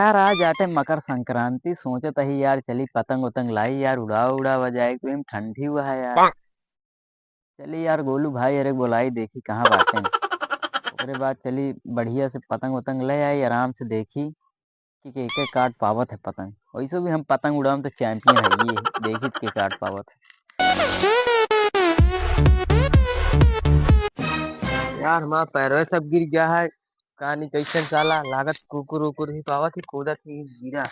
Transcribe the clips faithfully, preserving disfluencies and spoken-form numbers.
यार, आज आटे मकर संक्रांति, सोचत ही यार, चली पतंग उतंग लाई यार, उड़ावा उड़ावा जाए, कोई हम ठंडी हुआ है यार। चली यार, गोलू भाई अरे बोलाई, देखी कहाँ बाटे। ओकरे बाद चली बढ़िया से पतंग उतंग ले आई, आराम से देखी कि के, के काट पावत है पतंग। वैसे भी हम पतंग उड़ावे में तो champion है, ये देखी के काट पावत है। यार, हमारा पैरवे सब गिर गया है, कहानी कैसन साला लागत, कुकुर उकुर ही पावत ही, कूदत ही गिरा।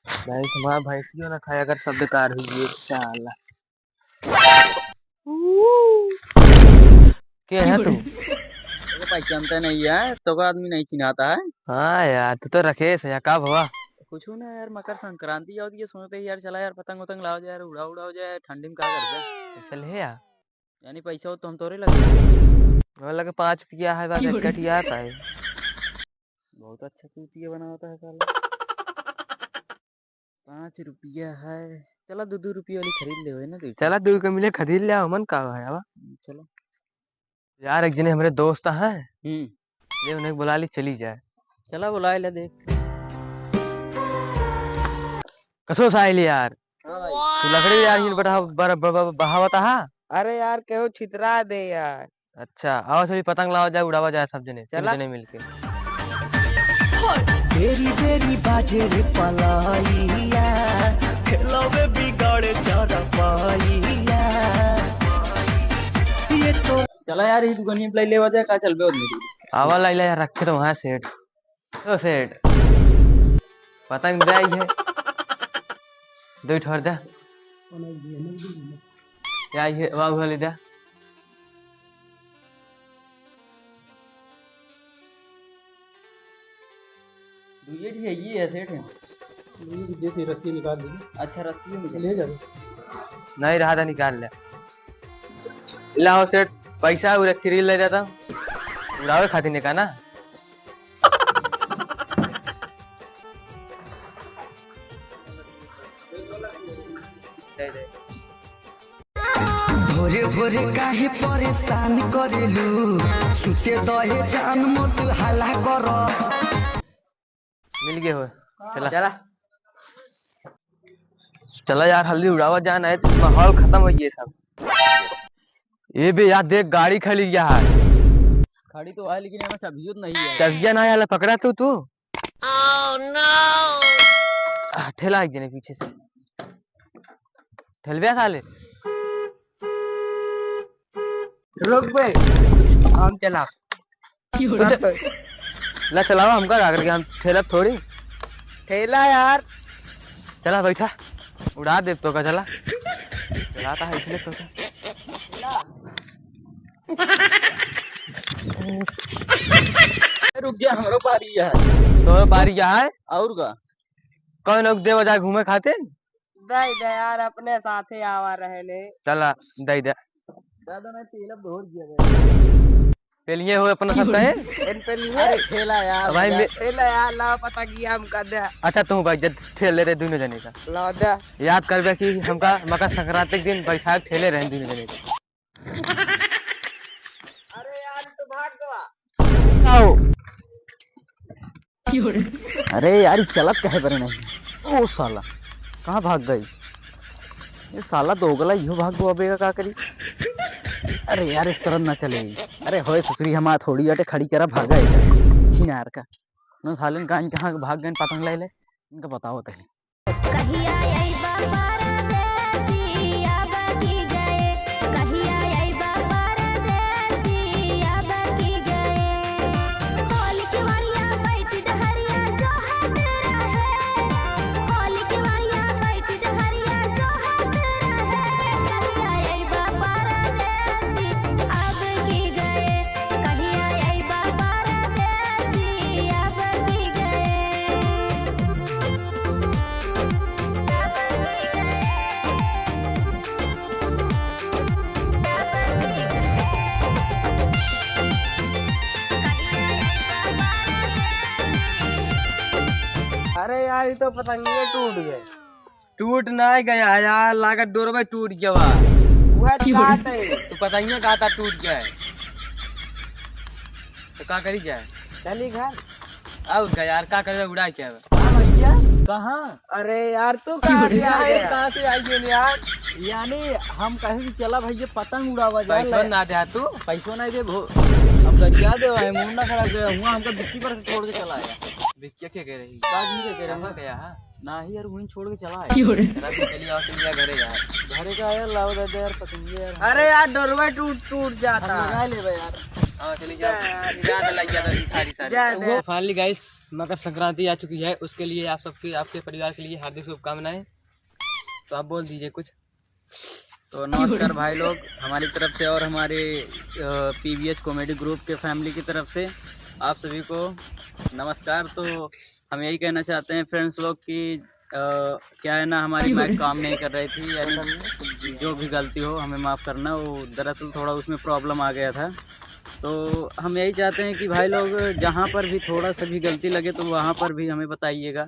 भैंस, हमारा भैंसियो ना खाए अगर सब बेकार हुई ये साला। के है तू? अरे भाई, जानता नहीं है, तो का आदमी नहीं चिन्हाता है। हाँ यार, तू तो राकेश है, का भवा? कुछ ना यार, मकर संक्रांति आवत है, सोचते ही यार, चला यार, पतंग उतंग लावा जाए यार, उड़ा उड़ावा जाए, ठंडी में का करबे? चल हे यार। यानी पैसा हो तो हम तोरे लगे। वो लगे पाँच रुपया है, बस एक कटिया आता है। बहुत अच्छा चूतिया बनावता है साला। पाँच रुपया है, चला दो दो रुपया वाली खरीद ले, है ना, दो। चला दो के मिले, खरीद ले, हमन का है, आवा। चलो। यार, एक जने हमरे दोस्त हैं, हम्म। ले उन्हें बुला ली, चली जाए। चला बुला ले, देख। कसो साहिल यार, हाँ भाई। तू लकड़ी यार, हिन बटा बर-, ब-, ब-, बहावत आहा? अरे यार, केहू छितरा दे यार। अच्छा, आओ चली पतंग लावा जाए, उड़ावा जाए सब जने, तीन चला। जने मिलके। बेरी बेरी बाजे रे पलाइया, खेलवे बिगाड़े चारपाइया। ये तो चला यार, ई दुकानिया पे लेवा जाए, का चलबे उतनी दूर? आवा लाइला यार, रखे तो वहाँ सेठ। ओ सेठ, पतंग दे आई है। दो ठोर दे। क्या आई है? वाह, वाह, ले दे। दुइये ठी है, ये है सेठ है। ये जैसे रस्सी निकाल लीजिए। अच्छा, रस्सी में ले जाओ। नहीं रहा था, निकाल ले। लाओ सेठ, पैसा और एक रील ले जाता। उड़ावे खातिर ने का ना। भोरे भोरे काहे परेशान करेलू, सुते दहे जान मत हल्ला कर। मिल गए हो, चला। चला। चला यार, हल्दी उड़ावा जान आए, माहौल खत्म हो गया सब। ए बे यार, देख गाड़ी खड़ी गया है। खड़ी तो है, लेकिन यहाँ चाबियो तो नहीं है। चाबिया ना आला, पकड़ा तू, तू। Oh no! आ, ठेला एक जने पीछे से। ठेलबिया साले। रुक बे, हम चला। ला चलावा, हमका का करके, हम ठेलब थोड़ी। ठेला यार। चला बैठा, उड़ा देब तो का, चला। चलाता है इसलिए तो का। रुक जा, हमरो पारी है। तोरो पारी है? और का? कौन लोग देव जा घूमे खातिर? दे दे यार, अपने साथे आवा रहे ने। चला, दे दे। दादा, मैं तेल अब भर दिया गया। पेलिए हो अपना सब कहे? इन पेलिए? अरे, ठेला यार, भाई, भैया, मे- ठेला यार, ला पता किया हमका दे। अच्छा, तू भाई, जब ठेले रहे दोनों जने का। ला दे। याद करबे कि हमका मकर संक्रांति के दिन बैसाख ठेले रहे दोनों जने का। अरे यार, तो भाग गवा। आओ। अरे यार, ई चलत काहे बरे नहीं? ओ साला, कहाँ भाग गई? ये साला दोगला, इहो भाग गवा बेगा, का करी? अरे यार, इस तरह ना चले। अरे होए ससुरी, हमार थोड़ी आटे खड़ी करा, भागा है छिनार का। न सालन का, इनके कहाँ भाग गए पतंग ले ले, इनका बताओ तही। कहिया अइबा परदेसी अब की गए, कहिया अइबा परदेसी अब की गए। खोल के वरिया बैठ डहरिया जोहत रहे, खोल के वरिया बैठ डहरिया जोहत रहे। कहिया अइबा परदेसी अब की गए, कहिया अइबा परदेसी अब की गए। अरे यार, ये तो पतंगिया टूट गए। टूट नाहीं गया यार, लागत डोरवे टूट गया बा। वह तो बात है। तो पतंगिया कहा था टूट गया है, तो का करी जाए? चली घर। और का यार, का करबे, उड़ा के आवे। हाँ भैया। कहाँ? अरे यार, तू कहाँ से आ अरे गया? कहाँ से आई गेल यार? यानी हम कहे कि चला भैया पतंग उड़ावा जाए। पैसवा ना दे तू। पैसवा ना दे भो। अब गरिया दे भाई, मूड ना खराब करे। हुआ हमका बिक्की पर छोड़ के चला आया। बिक्की के कह रही? का जी के कह रहा? कहाँ गया है? नाही यार, वहीं छोड़ के चला आया। क्यों रे? रात में चली आओ, चली जा घरे यार। घरे का यार, लाओ दे दे यार, पतंगे यार। अरे यार, डोरवा टूट, टूट जाता। हम लगा लेबे यार। हाँ, चली जा। जा यार। जा तो लग जाता भिखारी सारे। जा दे। वो finally guys, मकर संक्रांति आ चुकी है, उसके लिए आप सबके, आपके परिवार के लिए हार्दिक शुभकामनाएं। तो आप बोल दीजिए कुछ। तो नमस्कार भाई लोग, हमारी तरफ से और हमारे, अ, पीवीएच comedy group के family की तरफ से आप सभी को नमस्कार। तो हम यही कहना चाहते हैं friends लोग कि, अ, क्या है ना, हमारी माइक काम नहीं कर रही थी, यानी जो भी गलती हो हमें माफ़ करना, वो दरअसल थोड़ा उसमें problem आ गया था। तो हम यही चाहते हैं कि भाई लोग जहाँ पर भी थोड़ा सा भी गलती लगे तो वहाँ पर भी हमें बताइएगा।